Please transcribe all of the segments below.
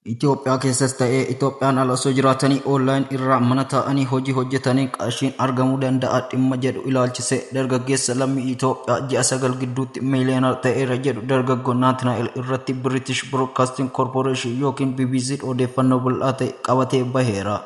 Itoophiyaa keessas ta'ee Itoophiyaan ala osoo jiraatanii online irraa mana taa'anii hojii hojjetaniin qarshiin argamuu danda'a dhimma jedhu ilaalchisee dargaggeessa lammii Itoophiyaa ji'a 9 gidduutti miiliyoonara ta'eera jedhu dargaggoo Naatnaa'el irratti British Broadcasting Corporation yookiin BBC'n odeeffannoo bal'aa ta'e qabatee baheera.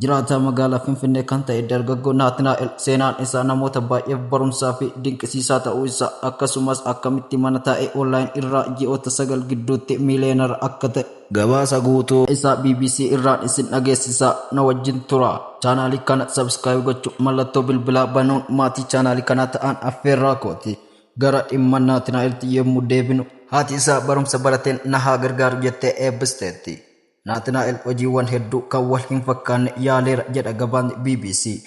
Jiraataa magaalaa Finfinnee kan ta'e dargaggoo Naatnaa'el seenaan isaa namoota baay'eef barumsaa fi dinqisiisaa ta'uu isaa akkasumas akkamitti mana taa'ee online irraa ji'oota 9 gidduutti miiliyoonara akka ta'e gabaasa guutuu isaa BBC irraan isin dhageessisaa, na wajjin tura. Chaanaalii kana subscribe gochuun mallattoo bilbilaa banuun maatii chaanaalii kanaa ta'an affeerraa kooti. Gara dhimma Naatnaa'elitti yommuu deebinu, haati isaa barumsa barateen na haa gargaaru jettee eebbisteetti. Naatnaa'el hojiiwwan hedduu kan wal hin fakkaanne yaaleera jedha gabaasni BBC.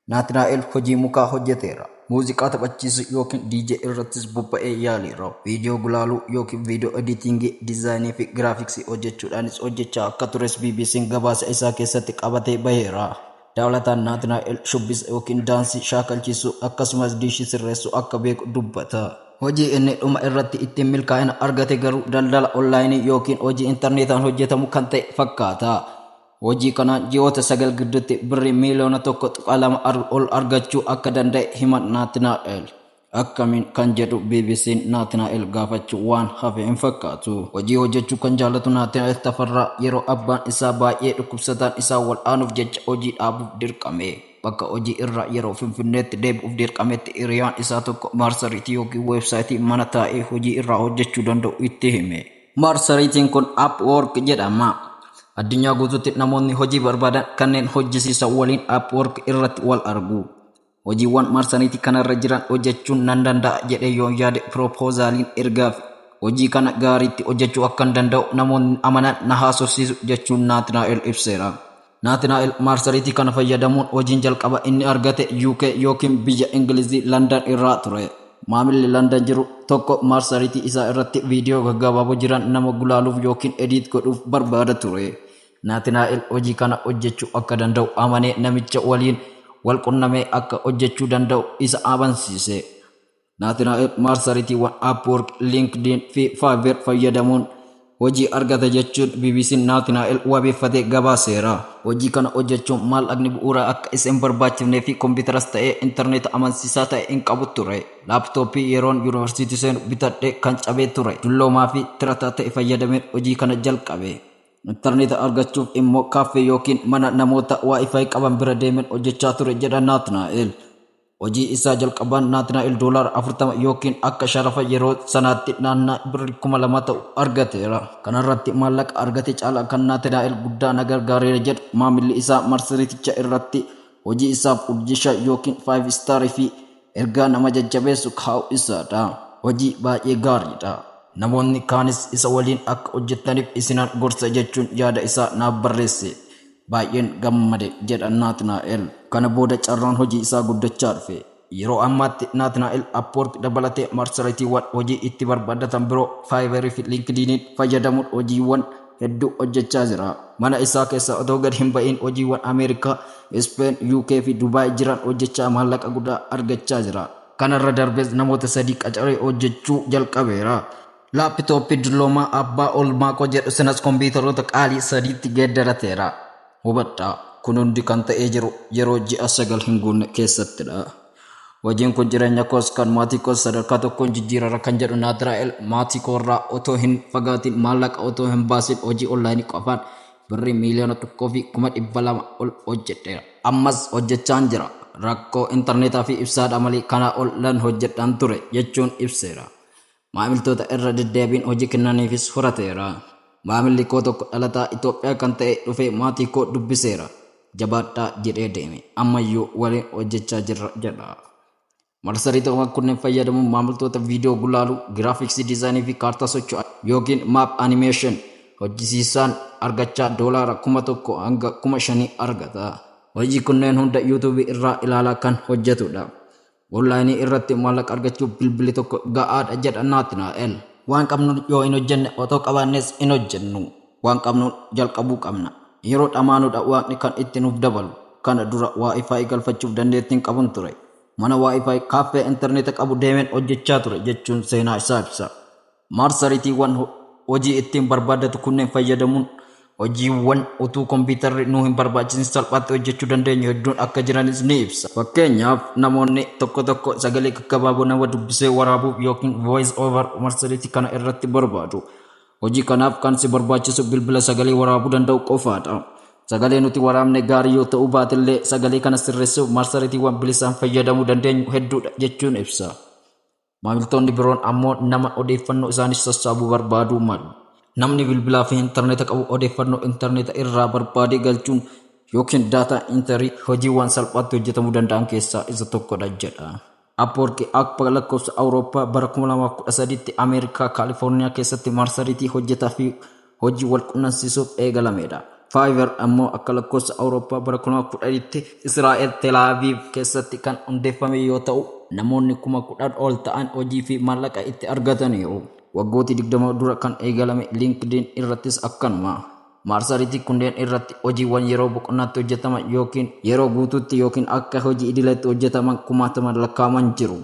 Naatnaa'el hojii mukaa hojjeteera. Muuziqaa taphachiisuu yookiin DJ irrattis bobba'ee yaaleera. Viidiyoo gulaaluu yookiin viidiyoo editingii, diizaayinii fi giraafiksii hojjechuudhaanis hojjechaa akka tures BBC'n gabaasa isaa keessatti qabatee baheera. Dabalataan Naatnaa'el shubbisa yookiin daansii shaakalchiisuu akkasumas diishii sirreessuu akka beeku dubbata. Hojii inni dhuma irratti ittiin milkaa'ina argate garuu daldala onlaayinii yookiin hojii intarneetaan hojjetamu kan ta'e fakkaata. Hojii kanaan ji'oota 9 gidduutti birrii miiliyoona 1.2 ol argachuu akka danda'e hima Naatnaa'el. Akkamiin kan jedhu BBC'n Naatnaa'el gaafachuu waan hafe hin fakkaatu. Hojii hojjechuu kan jaallatu Naatnaa'el Tafarraa yeroo abbaan isaa baay'ee dhukkubsataan isaa wal'aanuuf jecha hojii dhaabuuf dirqame. Bakka hojii irraa yeroo Finfinneetti deebi'uuf dirqametti hiriyaan isaa tokko maarsariitii yookiin weebsaayitii mana taa'ee hojii irraa hojjechuu danda'u itti hime. Maarsariitiin kun Upwork jedhama. Addunyaa guutuutti namoonni hojii barbaadan kanneen hojjisiisan waliin Upwork irratti wal argu. Hojiiwwan maarsariitii kanarra jiran hojjechuun nan danda'a jedhee yoo yaade piroopozaaliin ergaaf. Hojii kana gaariitti hojjechuu akkan danda'u namoonni amanan na haasofsiisu jechuun Naatnaa'el ibseera. Naatnaa'el maarsariitii kana fayyadamuun hojiin jalqaba inni argate UK yookiin biyya Ingilizii London irraa ture. Maamilli London jiru tokko maarsariitii isaa irratti viidiyoo gaggabaaboo jiran nama gulaaluuf yookiin edit godhuuf barbaada ture. Naatnaa'el hojii kana hojjechuu akka danda'u amanee namicha waliin wal qunnamee akka hojjechuu danda'u isa amansiise. Naatnaa'el maarsariitiiwwan Upwork, LinkedIn fi Fiverr fayyadamuun hojii argata jechuun BBC'n Naatnaa'el wabeeffatee gabaaseera. Hojii kana hojjechuun maallaqni bu'uuraa akka isa hin barbaachifnee fi kompiitaras ta'ee intarneeta amansiisaa ta'e hin qabu ture. Laaptooppii yeroon yuunivarsiitii seenu bitadhee kan cabee ture. Dulloomaa fi tirataa ta'e fayyadameen hojii kana jalqabe. Intarneeta argachuuf immoo kaaffee yookiin mana namoota waayifaayi qaban bira deemeen hojjechaa ture jedha Naatnaa'el. Hojii isaa jalqabaan Naatnaa'el doolaara 40 yookiin akka sharafa yeroo sanaatti naannaa birrii 2000 ta'u argateera. Kanarratti maallaqa argate caalaa kan Naatnaa'el guddaa na gargaareera jedhu maamilli isaa marsariiticha irratti hojii isaaf urjii yookiin 5 star fi ergaa nama jajjabeessu kaa'u isaadha. Hojii baay'ee gaariidha. Namoonni kaanis isa waliin akka hojjetaniif isinan gorsa jechuun yaada isaa naaf barreesse. Baay'een gammade jedha Naatnaa'el. Kana booda carraan hojii isaa guddachaa dhufe. Yeroo ammaatti Naatnaa'el Upwork dabalatee marsariitiiwwan hojii itti barbaadatan biroo Fiverr fi LinkedIn fayyadamuun hojiiwwan hedduu hojjechaa jira. Mana isaa keessa otoo gad hin ba'iin hojiiwwan Ameerikaa, Speen, UK fi Dubaay jiran hojjechaa maallaqa guddaa argachaa jira. Kanarra darbees namoota 3 qacaree hojjechuu jalqabeera. Laapitooppii dulloomaa abbaa olmaaqoo jedhu sanas kompiitaroota qaalii 3tti geeddarateera. Hubadhaa, kun hundi kan ta'ee jiru yeroo ji'a 9 hin guunne keessattidha. Hojiin kun jireenya koos kan maatii koos sadarkaa tokkoon jijjiirara kan jedhu Naatnaa'el maatii koorraa otoo hin fagaatiin maallaqa otoo hin baasin hojii onlaayinii qofaan birrii 1,200,000 ol hojjedheera. Ammas hojjechaan jira. Rakkoo intarneetaa fi ibsaadha malee kanaa ol lan hojjedhaan ture jechuun ibseera. Maamiltoota irra deddeebiin hojii kennaniifis horateera. Maamilli koo tokko dhalataa Itoophiyaa kan ta'e dhufee maatii koo dubbiseera. Jabaadhaa jedhee deeme. Ammayyuu waliin hojjechaa jirra jedha. Marsariitiiwwan kunneen fayyadamuun maamiltoota viidiyoo gulaaluu, giraafiksii diizaayinii fi kaartaa socho'aa yookiin maap animeeshin hojjisiisaan argachaa doolaara 1000 hanga 5000 argata. Hojii kunneen hunda yuutuubii irraa ilaalaa kan hojjetudha. Onlaayinii irratti maallaqa argachuuf bilbilli tokko ga'aadha jedha Naatnaa'el. Waan qabnuun yoo hin hojjenne otoo qabaannes hin hojjennu. Waan qabnuun jalqabuu qabna. Yeroo dhamaanuudha waaqni kan itti nuuf dabalu. Kana dura waayifaayi galfachuuf dandeettiin qabun ture. Mana waayifaayi kaaffee intarneeta qabu deemeen hojjechaa ture jechuun seenaa isaa ibsa. Marsariitiiwwan hojii ittiin barbaadatu kunneen fayyadamuun Hojiiwwan utuu kompiitarri nu hin barbaachisin salphaatti hojjechuu dandeenyu hedduun akka jiranis ni ibsa. Fakkeenyaaf, namoonni tokko tokko sagalee gaggabaaboo nama dubbisee waraabuuf yookiin voice over marsariitii kana irratti barbaadu. Hojii kanaaf kan si barbaachisu bilbila sagalee waraabuu danda'u qofaadha. Sagalee nuti waraabne gaarii yoo ta'uu baatellee, sagalee kana sirreessuuf marsariitiiwwan bilisaan fayyadamuu dandeenyu hedduudha jechuun ibsa. Maamiltoonni biroon ammoo nama odeeffannoo isaanii sassaabuu barbaaduu malu. Namni bilbilaa fi intarneeta qabu odeeffannoo intarneeta irraa barbaadee galchuun yookiin data entry hojiiwwan salphaatti hojjetamuu danda'an keessaa isa tokkodha jedha. Upwork akka lakkoofsa Awurooppaa bara 2013tti Ameerikaa, Kaalifoorniyaa keessatti marsariitii hojjetaa fi hojii wal qunnamsiisuuf eegalamedha. Fiverr ammoo akka lakkoofsa Awurooppaa bara 2010tti Israa'el, Tel Aviv keessatti kan hundeeffame yoo ta'u, namoonni 10,000 ol ta'an hojii fi maallaqa itti argataniiru. Waggooti 20 dura kan eegalame LinkedIn irrattis akkanuma. Marsariitii kunneen irratti hojiiwwan yeroo boqonnaatti hojjetaman yookiin yeroo guutuutti yookiin akka hojii idileetti hojjetaman kumaataman lakkaa'aman jiru.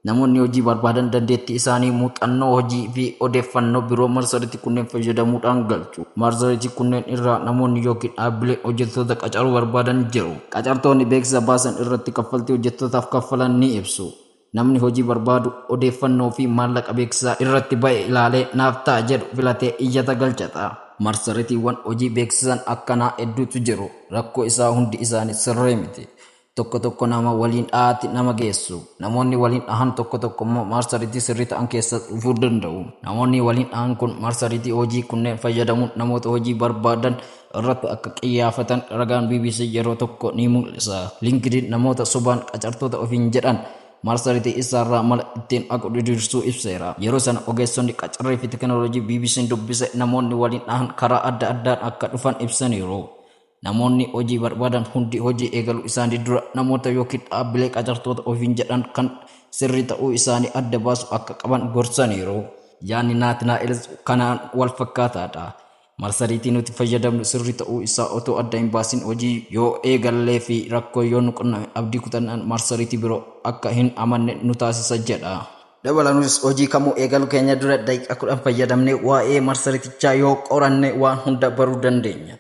Namoonni hojii barbaadan dandeettii isaanii, muuxannoo hojii fi odeeffannoo biroo marsariitii kunneen fayyadamuudhaan galchu. Marsariitii kunneen irraa namoonni yookiin dhaabbileen hojjettoota qacaruu barbaadan jiru. Qacartoonni beeksisa baasan irratti kaffaltii hojjettootaaf kaffalan ni ibsu. Namni hojii barbaadu odeeffannoo fi maallaqa beeksisaa irratti ba'e ilaalee naaf ta'a jedhu filatee iyyata galchata. Marsariitiiwwan hojii beeksisan akkanaa hedduutu jiru. Rakkoo isaa hundi isaanii sirrii miti. Tokko tokko nama waliin dhahaatti nama geessu. Namoonni waliin dhahan tokko tokko immoo marsariitii sirrii ta'an keessa dhufuu danda'u. Namoonni waliin dhahan kun marsariitii hojii kunneen fayyadamuun namoota hojii barbaadan irratti akka qiyyaafatan ragaan BBC yeroo tokko ni mul'isa. LinkedIn namoota sobaan qacartoota ofiin jedhan marsariitii isaarraa mala ittiin haqu diriirsuu ibseera. Yeroo sana ogeessonni qacarrii fi teekinooloojii BBC'n dubbise namoonni waliin dhahan karaa adda addaan akka dhufan ibsaniiru. Namoonni hojii barbaadan hundi hojii eegaluu isaanii dura namoota yookiin dhaabbilee qacartoota ofiin jedhan kan sirrii ta'uu isaanii adda baasu akka qaban gorsaniiru. Yaadni Naatnaa'elis kanaan wal fakkaataadha. Marsariitii nuti fayyadamnu sirrii ta'uu isaa otoo adda hin baasin hojii yoo eegallee fi rakkoo yoo nu qunname, abdii kutannaan marsariitii biroo akka hin amanne nu taasisa jedha. Dabaluunis, hojii kamuu eegaluu keenya dura daqiiqaa 10 fayyadamnee waa'ee marsariitichaa yoo qoranne waan hunda baruu dandeenya.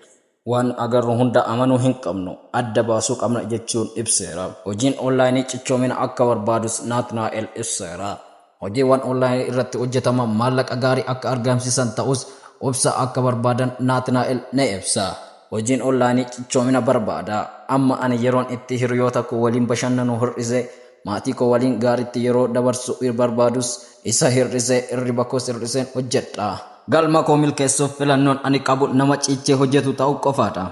Waan agarru hunda amanuu hin qabnu, adda baasuu qabna jechuun ibseera. Hojiin onlaayinii cichoomina akka barbaadus Naatnaa'el ibseera. Hojiiwwan onlaayinii irratti hojjetaman maallaqa gaarii akka argamsiisan ta'us, obsa akka barbaadan Naatnaa'el ni ibsa. Hojiin onlaayinii cichoomina barbaada. Amma ani yeroon itti hiriyoota koo waliin bashannanu hir'isee, maatii koo waliin gaariitti yeroo dabarsu barbaadus isa hir'isee, hirriba koos hir'iseen hojjedha. Galma koo milkeessuuf filannoon ani qabu nama cichee hojjetu ta'uu qofaadha.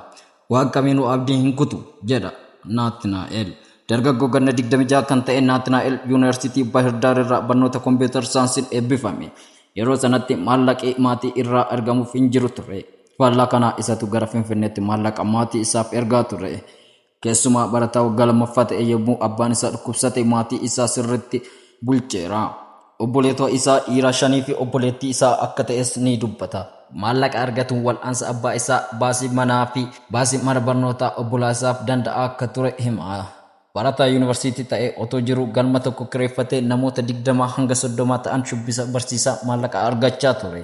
Waan kamiinuu abdii hin kutu jedha Naatnaa'el. Dargaggoo ganna 26 kan ta'e Naatnaa'el Yuunivarsiitii Bahir Daar irraa barnoota kompiitar saayinsiin eebbifame. Yeroo sanatti maallaqi maatii irraa argamuuf hin jiru ture. Faallaa kanaa isatu gara Finfinneetti maallaqa maatii isaaf ergaa ture. Keessumaa barataa waggaa lammaffaa ta'e yommuu abbaan isaa dhukkubsate maatii isaa sirriitti bulcheera. Obboleetota isaa dhiira shanii fi obboleettii isaa akka ta'es ni dubbata. Maallaqa argatuun wal'aansa abbaa isaa, baasii manaa fi baasii mana barnootaa obbolaa isaaf danda'a akka ture hima. Barataa yuunivarsiitii ta'ee otoo jiru galma tokko kireeffatee namoota 20 hanga 30 ta'an shubbisa barsiisaa maallaqa argachaa ture.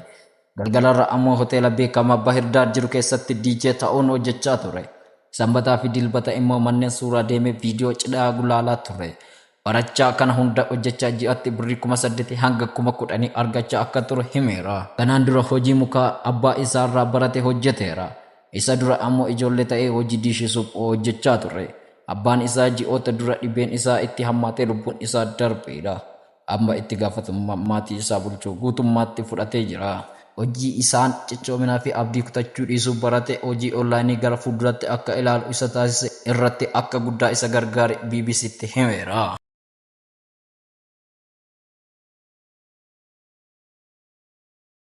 Galgalarra ammoo hoteela beekamaa Bahir Daar jiru keessatti DJ ta'uun hojjechaa ture. Sanbataa fi Dilbata immoo manneen suuraa deemee viidiyoo cidhaa gulaalaa ture. Barachaa kana hunda hojjechaa ji'atti birrii 8,000 hanga 10,000 argachaa akka ture himeera. Kanaan dura hojii mukaa abbaa isaarraa barate hojjeteera. Isa dura ammoo ijoollee ta'ee hojii diishii suphuu hojjechaa ture. Abbaan isaa ji'oota dura dhibeen isaa itti hammaatee lubbuun isaa darbeedha. Amma itti gaafatamummaa maatii isaa bulchuu guutummaatti fudhatee jira. Hojii isaan cichoominaa fi abdii kutachuu dhiisuu barate hojii onlaayinii gara fuulduraatti akka ilaalu isa taasise irratti akka guddaa isa gargaare BBCtti himeera.